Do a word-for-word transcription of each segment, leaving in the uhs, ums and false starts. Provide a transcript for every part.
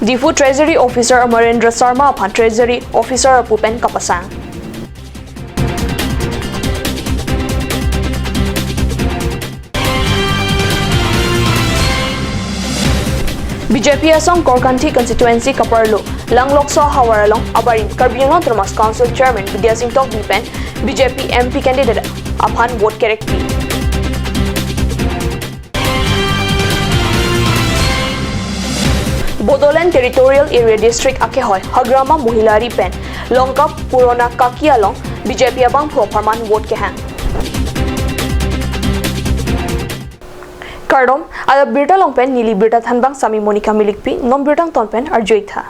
Diphu Treasury Officer Amarendra Sharma aphan Treasury Officer apu pen kapasang. B J P asong Korkanthi constituency kaparlo Langlokso ahavar along abarim Karbi Anglong Autonomous Council Chairman Bidya Sing Tokbi pen B J P M P candidate aphan vote kerekpi. Bodoland Territorial Area District akehoi Hagrama Mohilari pen Longkap Purona Kaki along B J P abangphu apharman vote kehang. Kardom, adap birta along pen neli birta thanbang Sami Monica Milikpi, non birta angton pen arjuitha.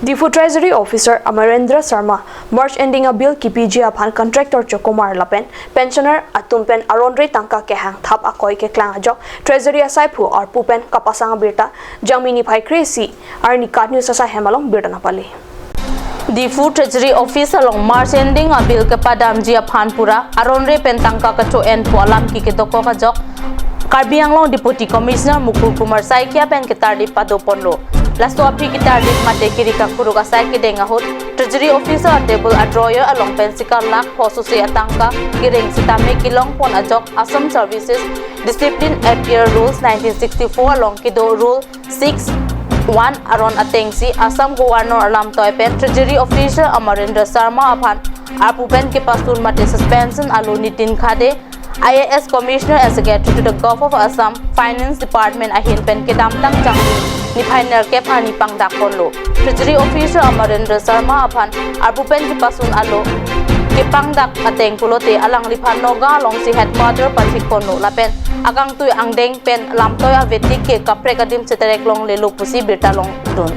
Diphu Treasury Officer Amarendra Sharma, March ending abill kipiji aphan contractor chokomar lapen pensioner atum pen aron re tangka kehang thap akoi keklang ajok Treasury asaiphu arpu pen kapasang abirta Jangmi niphai kre-isi arni KAT News asai hem along birta nangpale. Diphu Treasury Office along March ending abill kepadamji aphan pura aron re pen tangka kecho-en pu alam ke kedokok ajok Karbi Anglong Deputy Commissioner Mukul Kumar Saikia pen ketarlip padoponlo. Laso aphi ketarlip mate kiri kakuruk asai kedeng ahut Treasury Officer table a drawer along pen sikar lakh pho sose atangka kereng sitame kelongpon ajok Assam Services Discipline Appeal Rules nineteen sixty-four along kedo Rule six one aron atengsi Assam Governor alamtoi pen Treasury Officer Amarendra Sharma aphan arpu pen kepasun mate suspension alo Nitin Khade, I A S Commissioner and Secretary to the Govt of Assam Finance Department ahin pen kedamtang Jangmi niphai nerkep arni pangdakponlo. Treasury Officer Amarendra Sharma aphan arpu pen kepasun alo kepangdak ateng pulote alangliphan Nagaon alongsi headmaster pathikponlo lapen akangtui angdeng pen lamtoi avetik ke kaprek adim cheterek longlelo pusi birta longdun.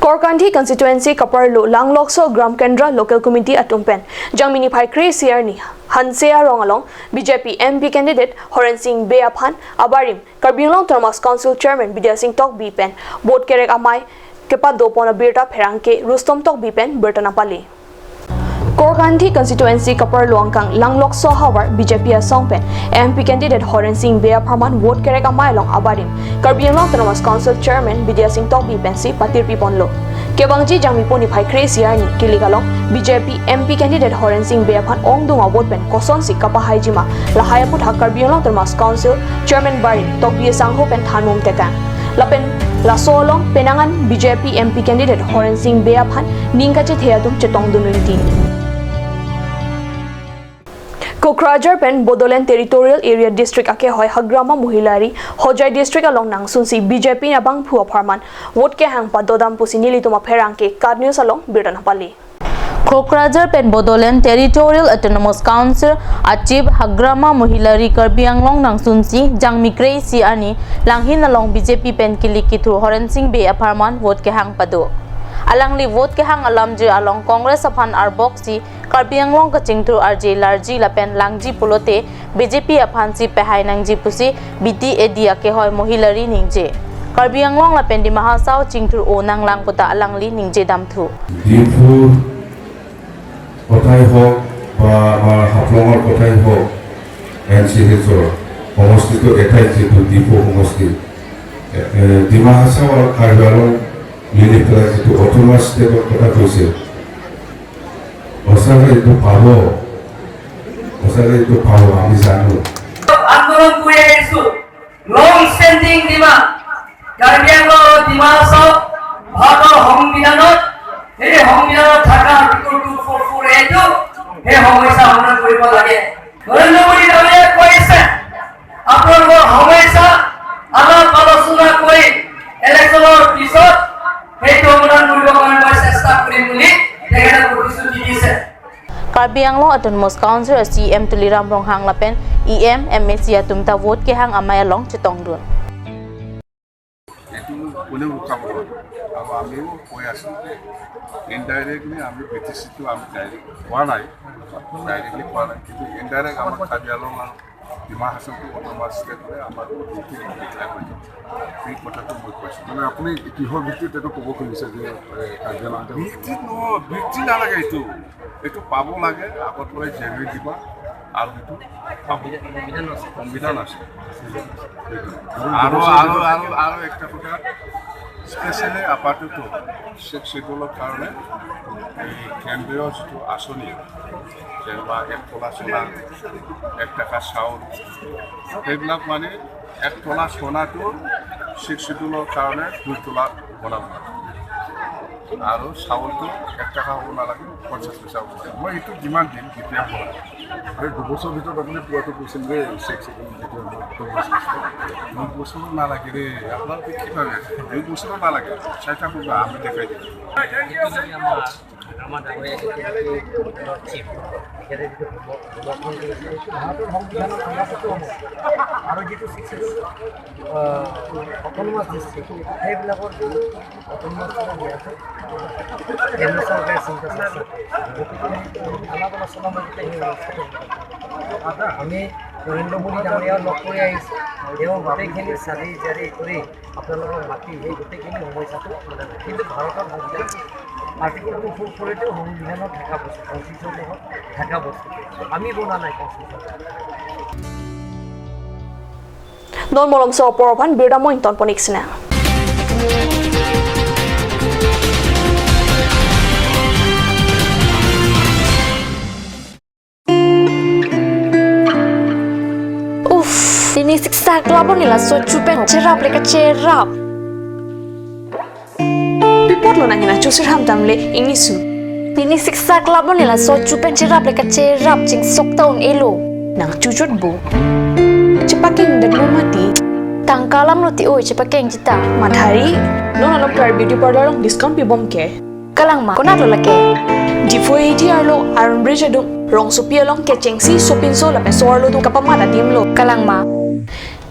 Korkanthi constituency kaparlo Langlokso Gram Kendra Local Committee atum pen Jangmi niphai kre-isi arni Hanse arong along B J P M P candidate Horen Sing Bey aphan abarim Karbi Anglong Autonomous Council Chairman Bidya Sing Tokbi pen vote kerek amei kepadopon abirta pherangke Rustom Tokbi pen birta nangpale. Korkanthi constituency kaparlo angkang Langlokso ahavar B J P asong pen M P candidate Horen Sing Bey apharman vote kerek amei along abarim Karbi Anglong Autonomous Council Chairman Bidya Sing Tokbi pensi patirpiponlo. Kevangji Jangmi niphai kre-isi arni kilik along B J P M P candidate Horen Sing Bey aphan ongdung avote pen kosonsi kapahaiji ma lahai aputhak Karbi Anglong Autonomous Council Chairman barim Tokbi asangho pen thanmum tekang. Lapen laso along penang an B J P M P candidate Horen Sing Bey aphan ning kachethe atum chetongdun rinti. Kokrajhar pen Bodoland Territorial Area District akehoi Hagrama Mohilari, Hojai District along nangsunsi B J P abangphu apharman vote kehang padodam pusi nelitum apherangke KAT News along birta nangpale. Kokrajhar pen Bodoland Territorial Autonomous Council a-chief Hagrama Mohilari Karbi Anglong nangsunsi Jangmi kre-isi arni Langhin along B J P pen kilik kithur Horen Sing Bey apharman vote kehang pado. Alangli vote kehang alamjir along Congress aphan arboksi Karbi Anglong kachingthur arje larji lapen langji pulote B J P aphansi pehai nangji pusi B T A D akehoi Mohilari ningje. Karbi Anglong lapen Dima Hasao chingthur-o nanglang puta alangli ningje damthu. Diphu kothai hok ba amar Haflongor kothai hok, N C H or homosti to etai jitu Diphu homosti. এ, এ, ডিমা হাছাও আৰু কাৰ্বি আংলং মিলি পেলাই যিটো অট'নমাছ ষ্টেটৰ কথা কৈছে, সঁচাকৈ এইটো পাব, সঁচাকৈ এইটো পাব, আমি জানো। আন্দোলন কৰি আহিছো, লং ষ্টেণ্ডিং ডিমাণ্ড, কাৰ্বি আংলং আৰু ডিমা হাছাও ভাৰতৰ সংবিধানত, সেই সংবিধানত থকা আৰ্টিকল টু ফ'ৰ ফ'ৰ এ টো, সেই সমস্যা সমাধান কৰিব লাগে। নৰেন্দ্ৰ মোদী ডাঙৰীয়াই কৈছে, আপোনালোকৰ সমস্যা আলাপ আলোচনা কৰি ইলেকশ্যনৰ পিছত সেইটো সমাধান কৰিবৰ কাৰণে মই চেষ্টা কৰিম বুলি তেখেতে প্ৰতিশ্ৰুতি দিছে। Karbi Anglong Autonomous Council a-C E M Tuliram Ronghang lapen E M, M A C atum ta vote kehang amei along chetongdun. এইটো কোনেও ৰখাব নোৱাৰে। আৰু আমিও কৈ আছোঁ যে ইনডাইৰেক্টলি আমি বি টি চিটো আমি ডাইৰেক্ট কোৱা নাই, ডাইৰেক্টলি কোৱা নাই, কিন্তু ইনডাইৰেক্ট আমাৰ কাৰ্বি আংলং আৰু ডিমা হাছাওটো অট'নমাছ ষ্টেট হ'লে আমাৰ ডিফিনিটলি ডিক্লেয়াৰ হৈ যাব। এই কথাটো মই কৈছোঁ। মানে আপুনি কিহৰ ভিত্তিত এইটো ক'ব খুজিছে যে, এ, কাৰ্বি আংলং ভিত্তিত নহয়, ভিত্তি নালাগে এইটো। এইটো পাব লাগে, আগৰ পৰাই জেনেৰেট ডিমাণ্ড। আৰু সেইটো সংবিধান আছে। সংবিধান আছে। আৰু, আৰু, আৰু, আৰু একটা কথা, স্পেচিয়েলি আপাতত ছিক্স শ্বিডিউলৰ কাৰণে এই কেন্দ্ৰীয় যিটো আঁচনি, যেনেবা এক তোলা সোণা, এক টাকা চাউল, সেইবিলাক মানে এক তোলা সোণাটো ছিক্স শ্বিডিউলৰ কাৰণে দুই তোলা বনাব লাগে। আৰু চাউলটো এক টাকা হ'ব নালাগে, পঞ্চাশ পইচা হ'ব লাগে। মই এইটো যিমান দিম, যেতিয়া মই এই দুবছৰ ভিতৰত আপুনি পোৱাটো কৈছিল যে ছিক্স শ্বিডিউল যিটো আমাৰ দুবছৰ। দুবছৰ নালাগে দেই, আপোনালোকে কি ভাবে? দুবছৰ নালাগে, চাই থাকক না, আমি দেখাই দিম। আমাৰ ডাঙৰীয়া যিটো নেকি চিফ, তেখেতে যিটো সমৰ্থন কৰিছে, এইটো ভাৰতৰ সংবিধানৰ সংজ্ঞাপত্ৰ হ'ব। আৰু যিটো ছিক্স শ্বিডিউল, আহ, অট'নমাছ ডিষ্ট্ৰিক্ট, সেইবিলাকৰ অট'নমাছ ডিষ্ট্ৰিক্ট কেন্দ্ৰ চৰকাৰে চিন্তা চৰ্চা কৰে। গতিকে আলাপ আলোচনা মাজতে সেই অৱস্থাটো হ'ব। আমি নৰেন্দ্ৰ মোদী ডাঙৰীয়াও লগ কৰি আহিছোঁ, তেওঁ গোটেইখিনি চালি জাৰি কৰি আপোনালোকক মাতি সেই গোটেইখিনি সমস্যাটো সমাধান কৰে। কিন্তু ভাৰতৰ সংবিধান আৰ্টিকল টু ফ'ৰ ফ'ৰ এইটো সংবিধানত থকা বস্তু, কনষ্টিটিউশ্যনত থকা বস্তু। আমি বনোৱা নাই constitution. Non malomso apor aphan birta mo ingtonpon ik sinang. Uff, pini siksak labon nila so chupen cherap le kacherap. Pi apotlo nangkena chusir ham tamle ingni su. Pini siksak labon nila so chupen cherap le kacherap chingsok ta un-elo. Nang chuchot bo. Chepakeng det lo mati. Tangka alam lo ti oi chepakeng chita. Madhari. Non along Clarette Beauty Parlour along discount pibom ke. Kalang ma, konat lo lake? Diphu A T arlo, Iron Bridge adung, rongsopi along kechengsi sopinso lapen so-arlo atum kapamat adim lo. Kalang ma?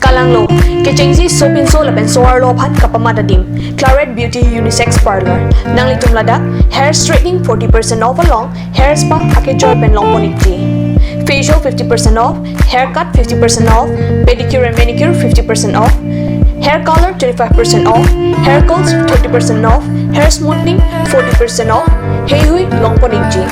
Kalang lo, kechengsi sopinso lapen so-arlo aphan kapamat adim. Clarette Beauty Unisex Parlour. Nanglitum ladak hair straightening forty percent off along hair spa akejoi pen longpon ikji. Facial fifty percent off, haircut fifty percent off, pedicure and manicure fifty percent off, hair color twenty-five percent off, hair curls thirty percent off, hair smoothing forty percent off, heihui longpon ikji.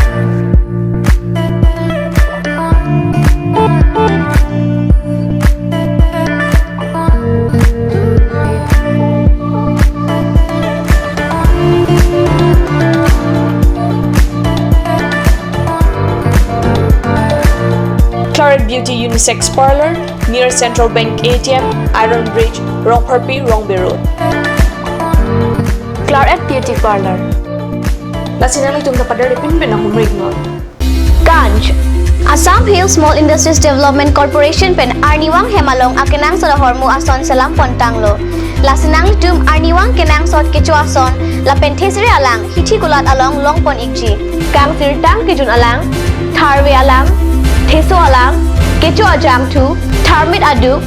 Clarette Beauty Unisex Parlour, near Central Bank A T M, Iron Bridge, Rongpharpi, Rongbe Road. Clarette Beauty Parlour. Lasi nanglitum ta pader pinpin ahumrik non. Ganj. Assam Hill Small Industries Development Corporation pen arnivang hem along akenangsot ahormu ason selam pontanglo. Lasi nanglitum arnivang kenangsot kecho ason lapen thesere alang hithi kulat along longpon ikji. Kangsirtang kejun alang, tharve alang, theso alang, kecho ajangthu, tharmit aduk,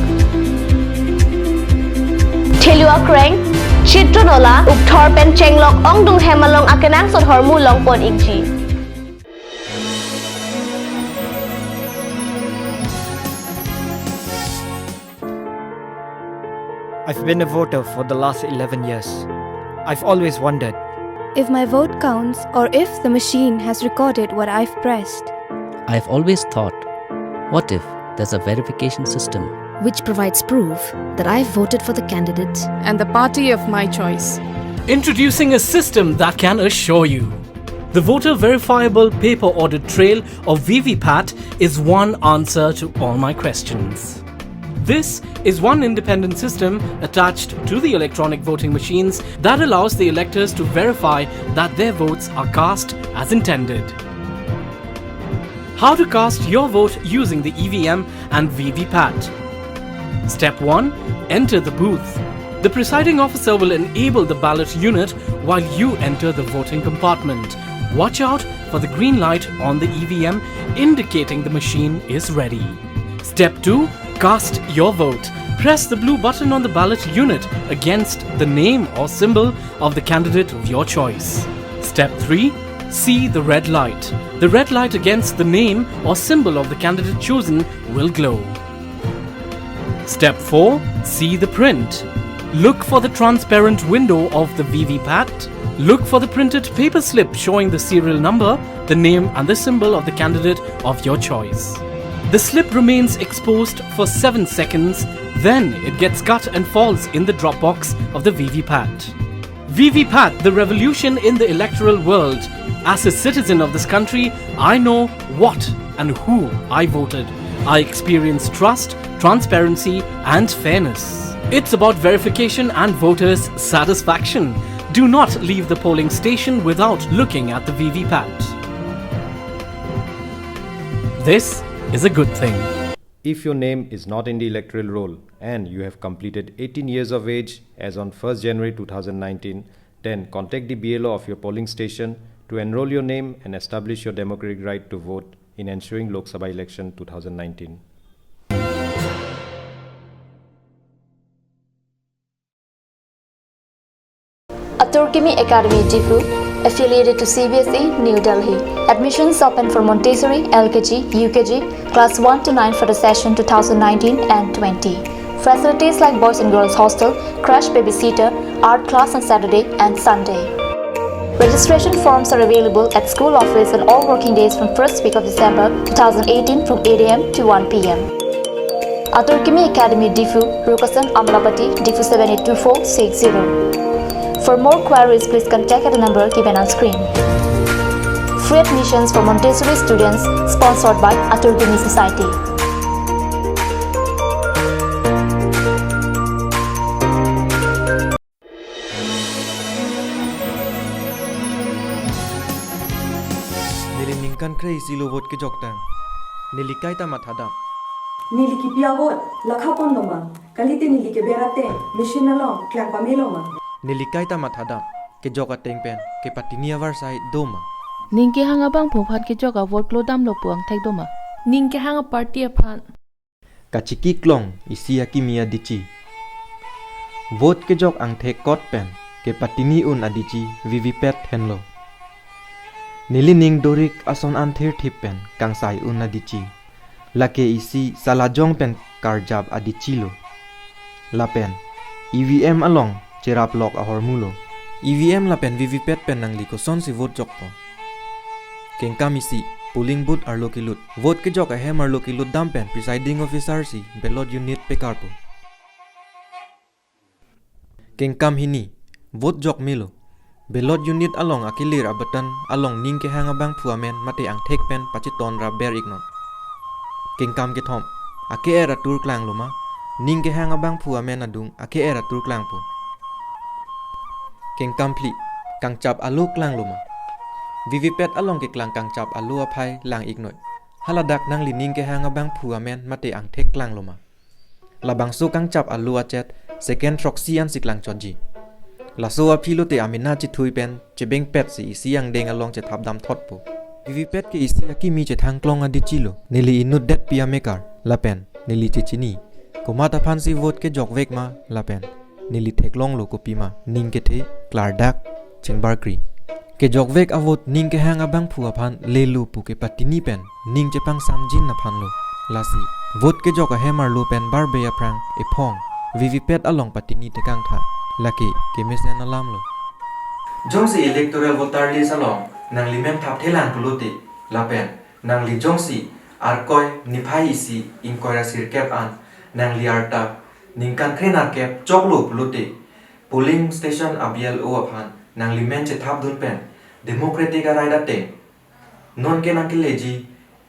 thelu akreng, chitro nola, ukthor pen chenglok ongdung hem along akenangsot ahormu longpon ikji. I've been a voter for the last eleven years. I've always wondered if my vote counts or if the machine has recorded what I've pressed. I've always thought, what if there's a verification system which provides proof that I've voted for the candidate and the party of my choice? Introducing a system that can assure you. The voter verifiable paper audit trail, or V V PAT, is one answer to all my questions. This is one independent system attached to the electronic voting machines that allows the electors to verify that their votes are cast as intended. How to cast your vote using the E V M and V V PAT. Step one. Enter the booth. The presiding officer will enable the ballot unit while you enter the voting compartment. Watch out for the green light on the E V M indicating the machine is ready. Step two. Cast your vote. Press the blue button on the ballot unit against the name or symbol of the candidate of your choice. Step three. See the red light. The red light against the name or symbol of the candidate chosen will glow. Step four. See the print. Look for the transparent window of the V V PAT. Look for the printed paper slip showing the serial number, the name and the symbol of the candidate of your choice. The slip remains exposed for seven seconds, then it gets cut and falls in the drop box of the V V pat. V V pat, the revolution in the electoral world. As a citizen of this country, I know what and who I voted. I experience trust, transparency, and fairness. It's about verification and voters' satisfaction. Do not leave the polling station without looking at the V V pat. This is a good thing. If your name is not in the electoral roll and you have completed eighteen years of age as on first January two thousand nineteen, then contact the B L O of your polling station to enroll your name and establish your democratic right to vote in ensuing Lok Sabha election two thousand nineteen. Atur Kimi Academy Diphu, affiliated to C B S E, New Delhi. Admissions open for Montessori, L K G, U K G, class one to nine for the session two thousand nineteen and twenty. Facilities like boys and girls hostel, crash babysitter, art class on Saturday and Sunday. Registration forms are available at school office on all working days from first week of December two thousand eighteen from eight A M to one P M. Atur Kimi Academy Diphu, Rukasan Amlapati, Diphu seven eight two four six zero. For more queries, please contact at the number given on screen. Free admissions for Montessori students, sponsored by Atur Kimi Society. Neli ningkan kre-isi lo vote kejok tang. Neli kaita mathadam. Neli kipi a-vote lakha pon doma. Kalite neli keber ateng machine along klang pamelo ma. Neli kaita mathadam. Kejok ateng pen kepatini avarsai doma. Ning kehang abangphu aphan kejok a-vote klodamlo pu angthek doma. Ning kehang a-party aphan. Kachiki klong isi akimi adichi. Vote kejok angthek kot pen kepatini un adichi V V pat henlo. Nelining dorik ason an thirthip pen kangsai un adichi. Lake isi salajong pen karjap adichi lo. Lapen E V M along cherap lok ahormu lo. E V M lapen V V pat pen nangli kosonsi vote jokpo? Kengkam isi, polling booth arlo kelut. Vote kejok ahem arlo kelut dam pen presiding officer si ballot unit pekarpo. Kengkam hini, vote jok melo. Ballot unit along akelir a-button along ning kehang abangphu amen mate angthek pen pachiton ra ber iknon. Kengkam kethom, ake-er atur klanglo ma, ning kehang abangphu amen adung ake-er atur klangpo. Kengkam phli, kangchap alo klanglo ma. V V pat along keklang kangchap alo aphai lang iknoi. Haladak nangli ning kehang abangphu amen mate angthek klanglo ma. Labangso kangchap alo achet second throksi ansi klangchotji. Laso aphi lote amena chethui pen chebengpet si isi angdeng along chethap damthotpo. V V pat ke isi akimi chethang klong adichi lo. Neli inut detpi amekar lapen neli chechini. Komat aphansi vote kejokvek ma lapen neli theklonglo kopima ning kethe klardak chingbarkri. Kejokvek a-vote ning kehang abangphu aphan lelo pu kepatini pen ning chepangsamjin aphanlo. Lasi vote kejok ahem arlo pen barbe aphrang ephong V V pat along patini tekangtha. Lake kemesen alamlo. Jongsi electoral voter list along nangli men thapthelang pulote lapen nangli jongsi Arkoi niphai isi ingkoi ra sirkep an nangli arta ningkan kre nerkep choklo pulote polling station a-B L O aphan nangli men chethapdun pen democratic a-right ateng nonke nangkeleji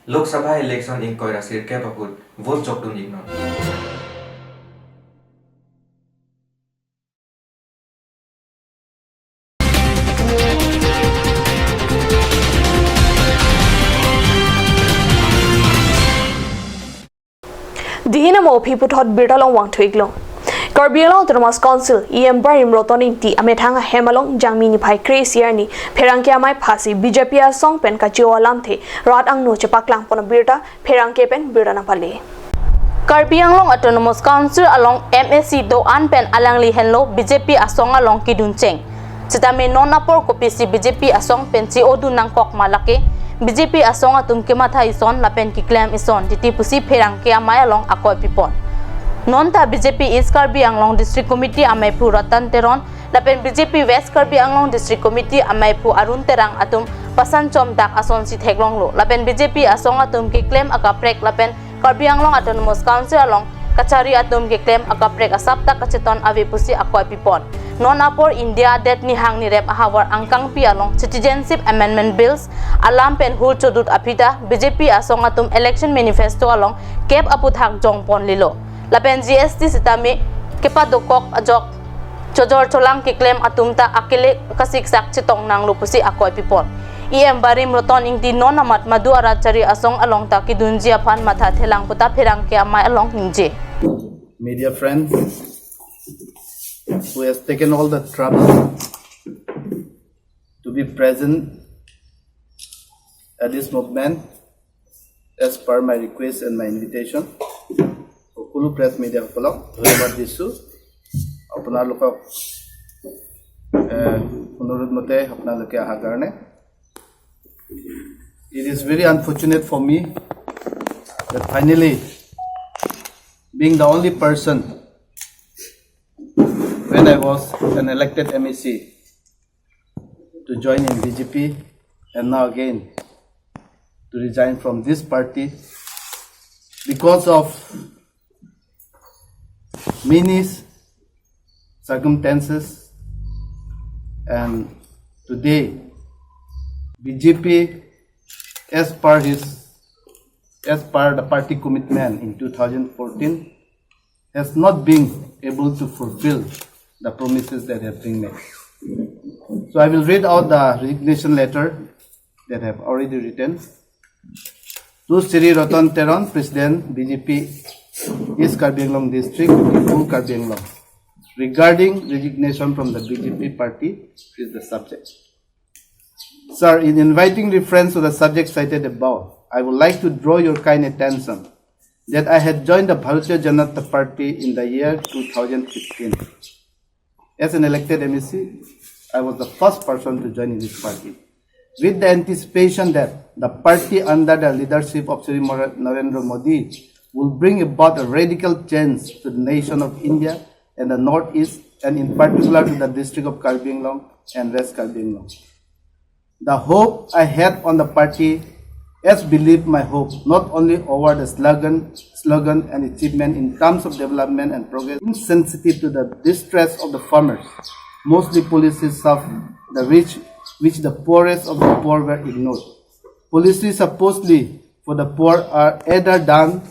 Lok Sabha election ingkoi ra sirkep ahut vote jokdun iknon. Dihin amo aphi puthot birta along vangthu iklo. Karbi Anglong Autonomous Council E M Barim Roton Ingti amethang ahem along Jangmi niphai kre-isi arni pherangke amei phasi B J P asong pen kachi-o alamthe rat angno chepaklang pon abirta pherangke pen birta nangpale. Karbi Anglong Autonomous Council along M A C do-an pen alangli henlo B J P asong along kedun cheng. Sitame non apor kopisi B J P asong pen chi-odun nangkok ma lake B J P asong atum kematha ison lapen keklem ison titi pusi pherangke amei along akoi pipon. Nonta B J P East Karbi Anglong District Committee ameiphu Ratan Teron Lapen B J P West Karbi Anglong District Committee ameiphu Arun Terang atum pasan chomdak asonsi theklonglo. Lapen B J P asong atum keklem akaprek lapen Karbi Anglong Autonomous Council along kachari atum keklem akaprek asap ta kacheton ave pusi akoi pipon. Non apor India adet nihang nirep ahavar angkangpi along Citizenship Amendment Bills alam pen hul chodut aphi ta B J P asong atum election manifesto along kep aputhak jongpon lilo. Lapen G S T sitame kepadokok ajok chojor cholang keklem atum ta akele kasiksak chetong nanglo pusi akoi pipon. E M barim Roton Ingti non amat madu arat chari asong along ta kedunji aphan matha thelang puta pherangke amei along ningje. Media friends who has taken all the trouble to be present at this movement as per my request and my invitation. সকলো press media সকলক ধন্যবাদ দিছোঁ আপোনালোকক এ, অনুৰোধ মতে আপোনালোকে অহাৰ কাৰণে। It is very unfortunate for me that finally, being the only person when I was an elected M A C to join in B J P and now again to resign from this party because of many circumstances, and today B J P, as per his, as per the party commitment in two thousand fourteen, has not been able to fulfill the promises that have been made. So I will read out the resignation letter that have already written. To Shri Roton Teron, President, B J P East Karbi Anglong District, Diphu, Karbi Anglong, regarding resignation from the B J P party is the subject. Sir, in inviting reference to the subject cited above, I would like to draw your kind attention that I had joined the Bharatiya Janata Party in the year two thousand fifteen. As an elected M A C, I was the first person to join in this party, with the anticipation that the party under the leadership of Shri Mora-, Narendra Modi will bring about a radical change to the nation of India and the Northeast, and in particular to the district of Karbi Anglong and West Karbi Anglong. The hope I had on the party as believed my hope, not only over the slogan, slogan and achievement in terms of development and progress, insensitive to the distress of the farmers, mostly policies of the rich, which the poorest of the poor were ignored. Policies supposedly for the poor are either done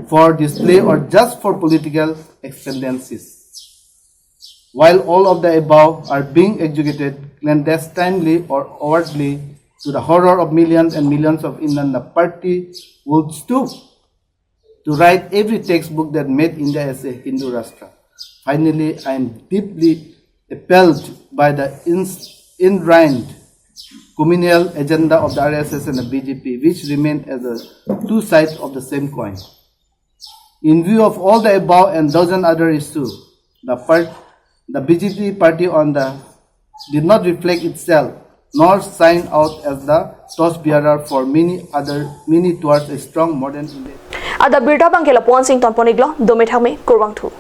for display or just for political expediencies. While all of the above are being executed clandestinely or overtly to the horror of millions and millions of Indians, the party would stoop to write every textbook that made India as a Hindu Rashtra. Finally, I am deeply appalled by the ins- ingrained communal agenda of the R S S and the B J P, which remain as the two sides of the same coin. In view of all the above and dozen other issues, the, part, the B J P party on the did not reflect itself nor sign out as the torch bearer for many other many towards a strong modern India. Adap abirta abangke lapu-an si ingtonpon-iklo, dome thakme, kurvangthu.